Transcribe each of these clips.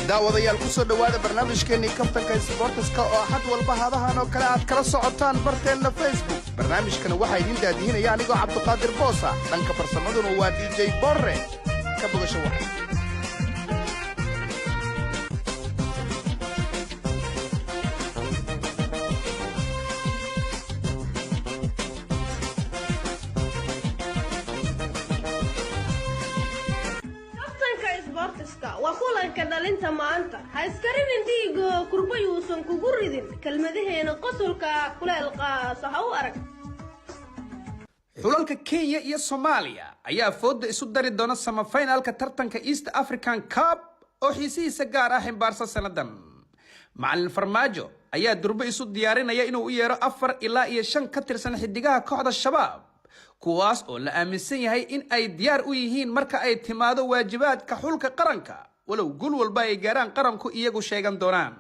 Daawadayaal, ku soo dhowaada barnaamijkeennii Kaftanka Isboortiska oo axad walba hadahan oo kale aad kala socotaan barteenna Facebook. Barnaamijkana waxaa idiin daadihinaya anigoo Cabduqaadir Boosa, dhanka farsamaduna waa DJ Borre. Ka bogasho wacan. Kaftanka Isboortiska waa kulanka dhalinta maanta. Ha iska ridin dhiigo, kurba yuusan kugu ridin. Kelmadaheena qosolka kuleel qaasa ha u arag. Xulalka Kenya iyo Soomaaliya ayaa fooda isu dari doona semifinalka tartanka East African Cup oo xiisihiisa gaar ah ximbaarsan sannadan. Macalin Farmaajo ayaa durbo isu diyaarinaya inuu u yeero afar ilaa iyo shan ka tirsan xidigaha kooxda Shabaab, kuwaas oo la aaminsan yahay in ay diyaar u yihiin marka ay timaado waajibaadka xulka qaranka, walow gul walba ay gaaraan qaranku iyagu sheegan doonaan.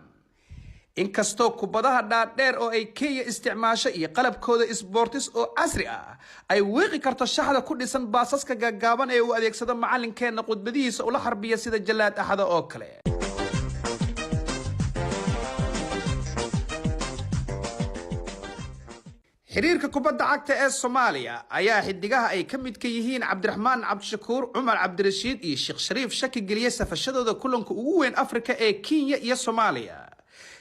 Inkastoo kubadaha dhaadheer oo ay Kenya isticmaasho iyo qalabkooda isboortis oo casri ah ay wiiqi karto shaxda ku dhisan baasaska gaagaaban ee uu adeegsado macalinkeenna khudbadihiisa ula xarbiya sida jallaad axada oo kale. Xiriirka kubadda cagta ee Soomaaliya ayaa xidigaha ay ka midka yihiin Cabdiraxmaan Cabdishakuur, Cumar Cabdirashiid iyo Sheekh Shariif shaki geliyey safashadooda kulanka ugu weyn Afrika ee Kenya iyo Soomaaliya.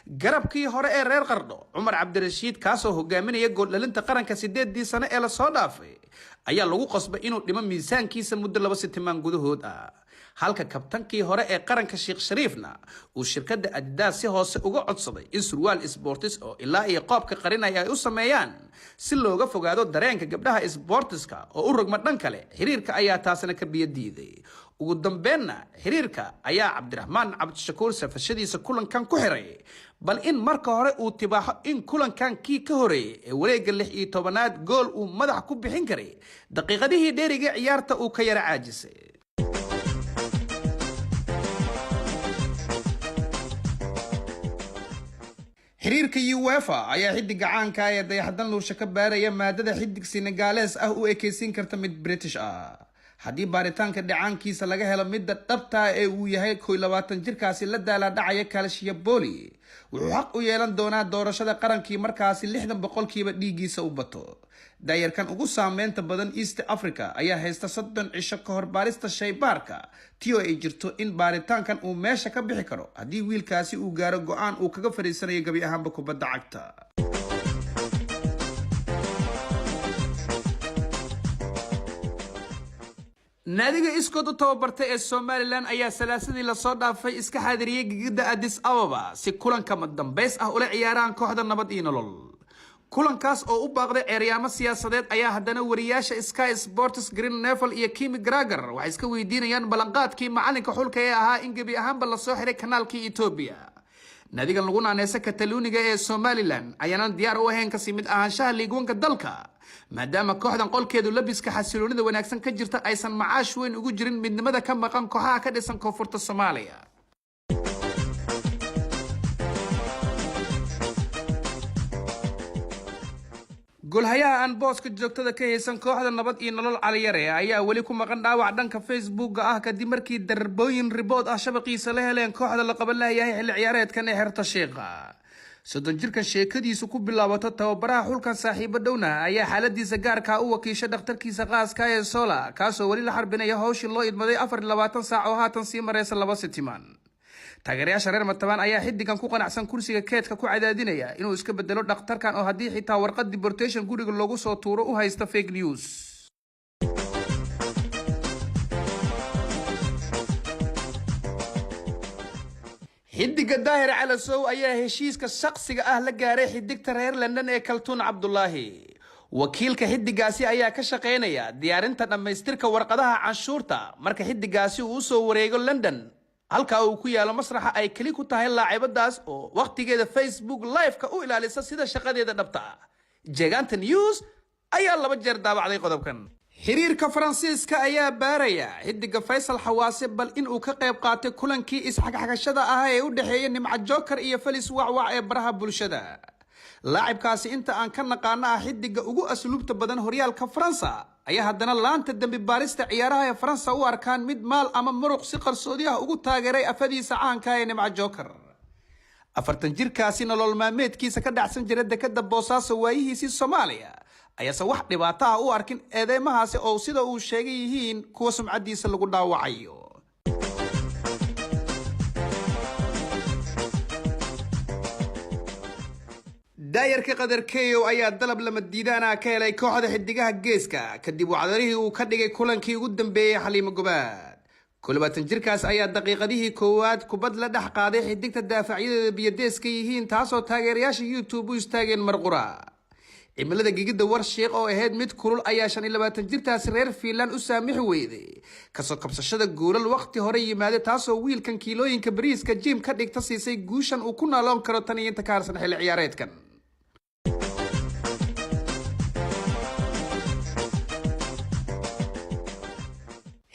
Garabkii hore ee reer Qardho, Cumar Cabdirashiid, kaasoo hogaaminaya gooldhalinta qaranka 8-dii sano ee lasoo dhaafay, ayaa lagu qasbay inuu dhimo miisaankiisa muddo 2 sitimaan gudahood ah, halka kabtankii hore ee qaranka Sheekh Shariifna uu shirkadda Adidas si hoose uga codsaday in surwaal isboortis oo ilaa iyo qoobka qarinaya ay u sameeyaan si looga fogaado dareenka gabdhaha isboortiska oo u rogma dhan kale. Xiriirka ayaa taasna ka biyo diiday. Ugu dambeenna xiriirka ayaa Cabdiraxmaan Cabdishakuur safashadiisa kulankan ku xiray bal in marka hore uu tibaaxo in kulankan kii ka horeeyey ee wareegga 16aad gool uu madax ku bixin karay daqiiqadihii dheeriga ciyaarta uu ka yara caajisay. Xiriirka UEFA ayaa xidiga caanka ah ee Dayaxdan Luursha ka baaraya maadada xidig Senegales ah u ekeysiin karta mid British ah. Haddii baaritaanka dhacaankiisa laga helo midda dhabta ee uu yahay 21 jirkaasi la daalaa dhacaya Calciopoli, wuxuu xaq u yeelan doonaa doorashada qarankii markaasi 60% dhiiggiisa u bato. Daayarkan ugu saameynta badan East Africa ayaa haysta 30 cisho ka hor baarista shaybaarka, ti oo ay jirto in baaritaankan uu meesha ka bixi karo haddii wiilkaasi uu gaaro go-aan uu kaga fadhiisanayo gebi ahaanba kubadda cagta. Naadiga iskood u tababartay ee Somaliland ayaa Salaasadii lasoo dhaafay iska xaadiriyey gegida Addis Ababa si kulanka madambays ah ula ciyaaraan kooxda Nabad iyo Nolol. Kulankaas oo u baaqday ceeryaamo siyaasadeed ayaa haddana wariyaasha Sky Sports Green Nevel iyo Kimi Grager waxay iska weydiinayaan ballanqaadkii macalinka xulka ee ahaa in gebi ahaanba lasoo xiray kanaalkii Etoobiya. Naadigan lagu naaneysa Kataluuniga ee Somaliland ayaanan diyaar u ahayn kasii mid ahaanshaha liigwanka dalka, maadaama kooxdan qolkeedu labiska xasiloonida wanaagsan ka jirta aysan macaash weyn ugu jirin midnimada ka maqan kooxaha ka dhisan koonfurta Soomaaliya. Golhayaha aan booska joogtada ka haysan kooxda Nabad iyo Nolol, Caliyare, ayaa weli ku maqan dhaawac dhanka Facebooka ah, kadib markii darbooyin ribood ah shabaqiisa la heleen kooxda la qaban layahay xilli ciyaareedkan ee xerta Shiiqa. 30 jirkan sheekadiisu ku bilaabato tababaraha xulkan saaxiibo dhowna ayaa xaaladiisa gaarkaa u wakiisha dhakhtarkiisa qaaska ee Sola, kaasoo weli la xarbinaya hawshii loo idmaday 24 saac oo haatan sii mareysa 2 sitimaan. Taageerayaasha reer Matabaan ayaa xiddigan ku qanacsan kursiga keedka ku cadaadinaya inuu iska bedelo dhakhtarkan, oo haddii xitaa warqad deportation guriga loogu soo tuuro u haysta fake news. Xidiga Daahir Calasow ayaa heshiiska shaqsiga ah la gaaray xidigta reer London ee Kaltuun Cabdulaahi. Wakiilka xidigaasi ayaa ka shaqeynaya diyaarinta dhammaystirka warqadaha canshuurta marka xidigaasi uu usoo wareego London, halkaa uu ku yaalo masraxa ay keli ku tahay laacibadaas oo wakhtigeeda Facebook Live-ka u ilaalisa sida shaqadeeda dhabta ah. Jeegaanta News ayaa laba jeer daabacday qodobkan. Xiriirka Faransiiska ayaa baaraya xidiga Faysal Xawaase bal inuu ka qayb qaatay kulankii isxagxagashada ah ee u dhexeeya Nimco Joker iyo Felis Wacwac ee baraha bulshada. Laacibkaasi inta aan ka naqaano ah xidiga ugu asluubta badan horyaalka Faransa ayaa haddana laanta dembi baarista ciyaaraha ee Faransa u arkaan mid maal ama muruq si qarsoodi ah ugu taageeray afadiisa caanka ee Nimco Joker. 40 jirkaasi nolol maalmeedkiisa ka dhacsan jira dekada Boosaaso waayihiisii Soomaaliya ayaase wax dhibaato ah u arkin eedeymahaasi oo sida uu sheegay yihiin kuwa sumcaddiisa lagu dhaawacayo. Daayarka Qadarkeyow ayaa dalab lama diidaana ka helay kooxda Xidigaha Geeska kadib wacdarihii uu ka dhigay kulankii ugu dambeeyey Xaliimo Gobaad. 21 jirkaas ayaa daqiiqadihii koowaad kubad la dhex qaaday xidigta daafacyadeeda biyadeeska yihiin, taasoo taageerayaasha YouTube u istaageen marqura. Cimilada gegida Warshiiq oo ahayd mid kulul ayaa 25 jirtaasi reer Fiinland u saamixi weyday kasoo kabsashada goolal waqti hore yimaada, taasoo wiilkan kiilooyinka bariiska gym ka dhigta siisay guushan uu ku naaloon karo tan iyo inta ka harsan xilli ciyaareedkan.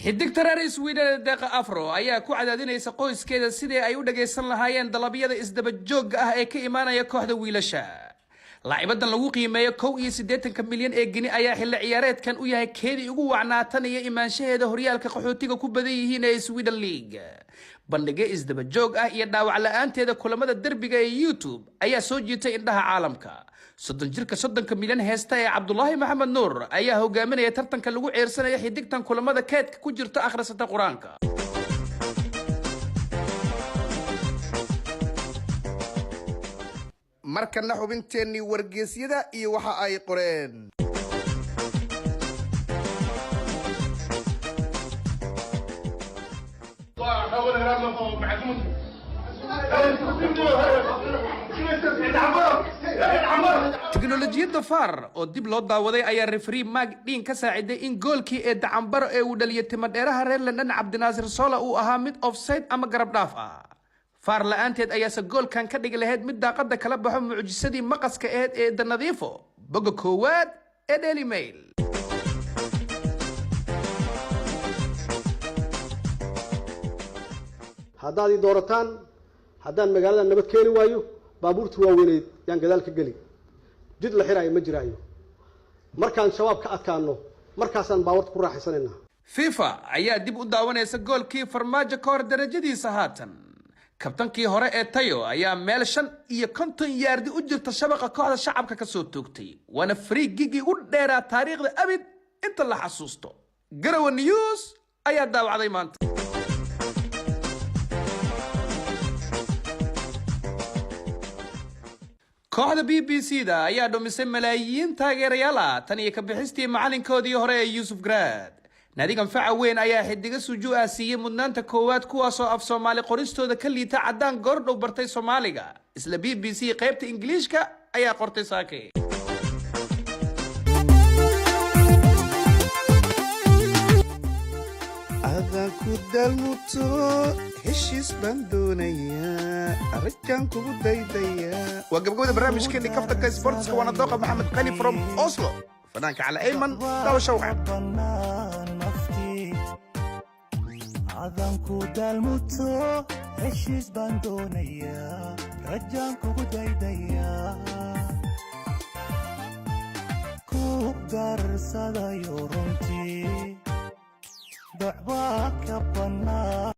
Xidigta reer Sweden ee Deeqa Afro ayaa ku cadaadinaysa qoyskeeda sidii ay u dhagaysan lahaayeen dalabyada isdaba joogga ah ee ka imaanaya kooxda wiilasha. Laacibadan lagu qiimeeyo 81-ka milyan ee geni ayaa xilli ciyaareedkan u yahay keedii ugu wacnaatan iyo imaanshaheeda horyaalka qaxootiga ku badan yihiin ee Sweden League. Bandhigyo isdaba joog ah iyo dhaawac la-aanteeda kulamada derbiga ee YouTube ayaa soo jiitay indhaha caalamka. 30 jirka 30-ka milyan heesta ee Cabdulaahi Maxamed Nuur ayaa hogaaminaya tartanka lagu ceersanaya xidigtan kulamada keedka ku jirta akhrisata Qur-aanka. Markana xubinteennii wargeysyada iyo waxa ay qoreen. Tiknolojiyadda VAR oo dib loo daawaday ayaa referee Mark Dean ka saaciday in goolkii ee Dacambaro ee uu dhaliyay timadheeraha reer London Cabdinaasir Sola uu ahaa mid offside ama garab dhaaf ah. VAR la-aanteed ayaase goolkan ka dhigi lahayd mid daaqada kala baxo mucjisadii maqaska aheyd ee Danadiifo. Boga koowaad ee Daily Mail. Haddaad ii doorataan, haddaan magaalada nabad keeni waayo, baabuurta waaweyneyd yaan gadaal ka geli, jid la xiraayo ma jiraayo. Markaan Shabaab ka adkaano, markaasaan baabuurta ku raaxaysanaynaa. FIFA ayaa dib u daawanaysa goolkii Farmaajo ka hor darajadiisa. Haatan kabtankii hore ee Tayo ayaa meel 55 yaardi u jirta shabaqa kooxda Shacabka ka soo toogtay, waana free kick-gii u dheeraa taariikhda abid inta la xasuusto. Garawa News ayaa daawacday maanta. Kooxda BBC da ayaa dhumisay malaayiin taageerayaal ah tan iyo ka bixistii macalinkoodii hore ee Yuusuf Garaad. Naadigan faca weyn ayaa xidiga sujuu ah siiyey mudnaanta koowaad, kuwaasoo af Soomaali qoristooda ka liita caddaan goordhow bartay Soomaaliga. Isla BBC qaybta Ingiliishka ayaa qortay saake. Adaan ku daalmuto, heshiis baan doonayaa, rajaan kugu daydayaa. Waa gabagabada barnaamijkeeni Kaftanka Sportska, waana Dooqa Maxamed Qani from Oslo, fanaanka Cali Ayman. Daawasho wacan. Adanku daalmuto, heshiis baan doonayaa, rajaan kugu daydayaa, ku garsadayo runtii docbaa ka bannaan.